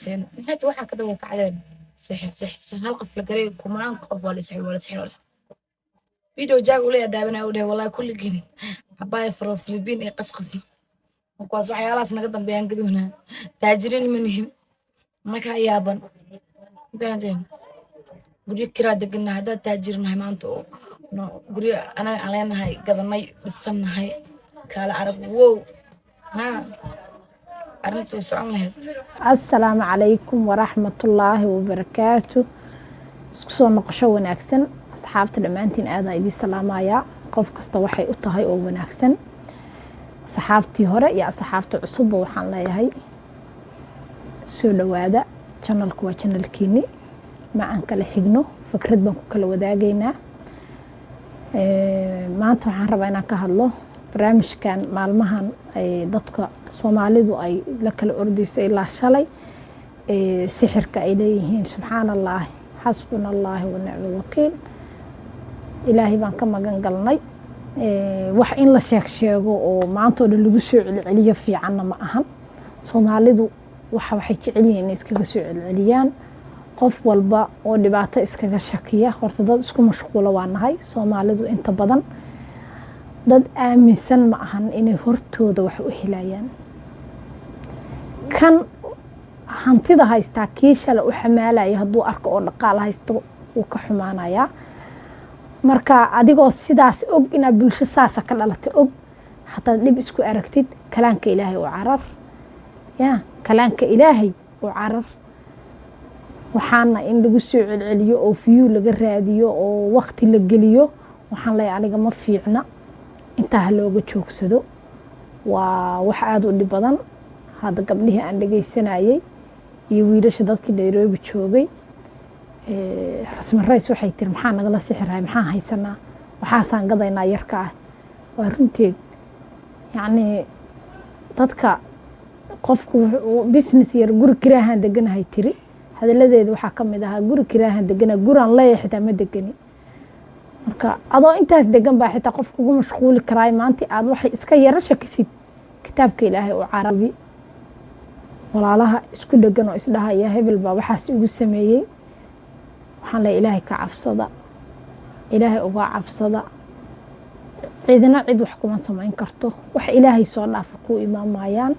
Kacdeen maxay tahay? Waxaa ka daba kacdeen sixir, sixir. Hal qof la garay, kumanaan qof waa la sixir, waa la sixir. Horta video jaag uu leeyahay daawanaya, u dhahay: "Wallahi kulligiin cabaaya faro Philippine ee qasqasi." Kuwaas waxyaalahaas naga dambeeyaan gadoonaa. Taajiriin ma nihin markaa, yaaban fahanteen? Guryo kiraa degannahay. Haddaad taajirnahay maanta oo no guryo anaga aan leenahay, gadanay, dhisannahay, kaala arag, wow, ha arrintu way socon lahayd. Asalaamu calaykum waraxmatullaahi wabarakaatu. Isku soo noqosho wanaagsan, asxaabta dhammaantiin. Aadaa idiin salaamayaa, qof kasta waxay u tahay oo wanaagsan. Asxaabtii hore iyo asxaabta cusubba waxaan leeyahay soo dhowaada. Channelku waa channelkiini, ma aan kala xigno, fikrad baan ku kala wadaagaynaa. Maanta waxaan rabaa inaan ka hadlo barnaamijkan maalmahan ay dadka Soomaalidu ay la kala ordeyso ilaa shalay, sixirka ay leeyihiin. Subxaana Allaahi, xasbuna Allaahi wa nicma wakiil. Ilaahay baan ka magan galnay. Wax in la sheeg sheego oo maanta oo dhan lagu soo celceliyo fiicanna ma ahan. Soomaalidu waxay jecel yihiin inay iskaga soo celceliyaan. Qof walba oo dhibaato iskaga shakiya, horta dad isku mashquulo waa nahay Soomaalidu inta badan. Dad aaminsan ma ahan inay hortooda wax u helayaan. Kan hantida haystaa kii shala u xamaalaya hadduu arko oo dhaqaal haysto, wuu ka xumaanayaa. Marka adigoo sidaas og inaad bulsho saasa ka dhalatay og, haddaad dhib isku aragtid, kalaanka Ilaahay u carar, ya kalaanka Ilaahay u carar. Waxaana in lagu soo celceliyo oo view laga raadiyo oo wakti la geliyo, waxaan leeyahay aniga ma fiicna. Intaa ha looga joogsado, waa wax aada u dhib badan. Hadda gabdhihii aan dhegeysanayey iyo wiilasha dadkii Nairobi joogay, Rasmi Rays waxay tiri: "Maxaa nagala sixirahay? Maxaan haysanaa? Waxaasaan gadaynaa yarka ah." Waa runteed. Yacnii dadka qofku business yar, guri kiraahaan deganahay tiri. Hadalladeeda waxaa ka mid ahaa: "Guri kiraahaan degana, guraan leeyahay xitaa ma degani." Marka adoo intaas degan baa xitaa qof kugu mashquuli karaay. Maanta aad waxay iska yaro shakisid, kitaabka Ilaahay u carabi. Walaalaha isku dhegan oo isdhahaya hebel baa waxaas igu sameeyey, waxaan leeyahay Ilaahay ka cabsada, Ilaahay uga cabsada. Cidna cid wax kuma samayn karto, wax Ilaahay soo dhaafa ku imaamaayaan.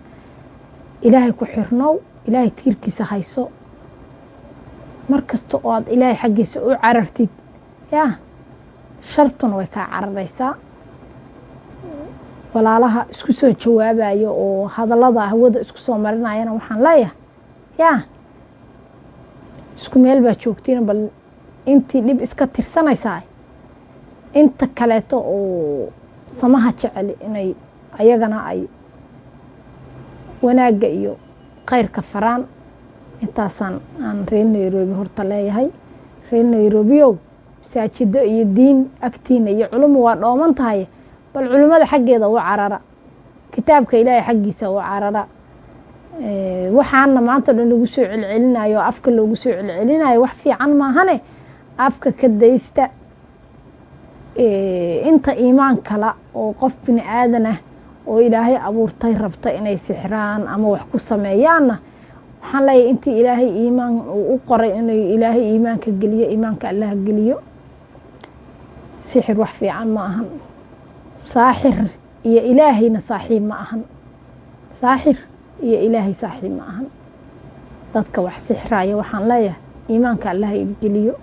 Ilaahay ku xirnow, Ilaahay tiirkiisa hayso. Mar kasta oo aad Ilaahay xaggiisa u carartid, yaa shartuna way kaa cararaysaa. Walaalaha isku soo jawaabayo oo hadallada hawada isku soo marinayana waxaan leeyahay, yaa isku meel baa joogtiin, bal intii dhib iska tirsanaysaa, inta kaleeto oo samaha jecel inay ayagana ay wanaagga iyo khayrka faraan. Intaasaan aan reer Nairobi horta leeyahay. Reer Nairobiow, masaajido iyo diin agtiina iyo culumu waa dhooman tahay. Bal culimmada xaggeeda u carara, kitaabka Ilaahay xaggiisa u carara. Waxaana maanta o dhan lagu soo celcelinayo oo afka loogu soo celcelinayo wax fiican maahane, afka ka daysta. Inta iimaan kala oo qof bini aadan ah oo Ilaahay abuurtay rabta inay sixraan ama wax ku sameeyaanna, waxaan leeyahay intii Ilaahay iimaan uu u qoray inay Ilaahay iimaanka geliyo, iimaanka Allah geliyo. Sixir wax fiican ma ahan. Saaxir iyo Ilaahayna saaxiib ma ahan. Saaxir iyo Ilaahay saaxiib ma ahan. Dadka wax sixraya waxaan leeyahay iimaanka Allah idgeliyo.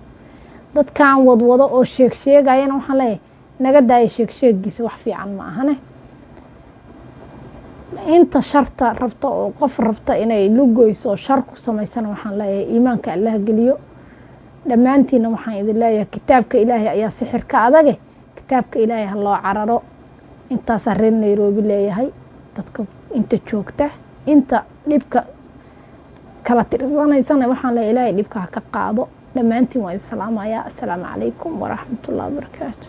Dadkan wadwado oo sheeg sheegayana waxaan leeyahay naga daaya sheeg sheegiisa, wax fiican ma ahane. Inta sharta rabta oo qof rabta inay lugoyso oo shar ku samaysana, waxaan leeyahay iimaanka Allah geliyo. Dhammaantiinna waxaan idin leeyahay kitaabka Ilaahay ayaa sixirka adage, kitaabka Ilaahay ha loo cararo. Intaasaa reer Nairobi leeyahay. Dadka inta joogta, inta dhibka kala tirsanaysana, waxaan leeyahay Ilaahay dhibka ha ka qaado. Dhammaantiin waa idin salaamayaa. Assalaamu calaykum waraxmatullahi wabarakaatu.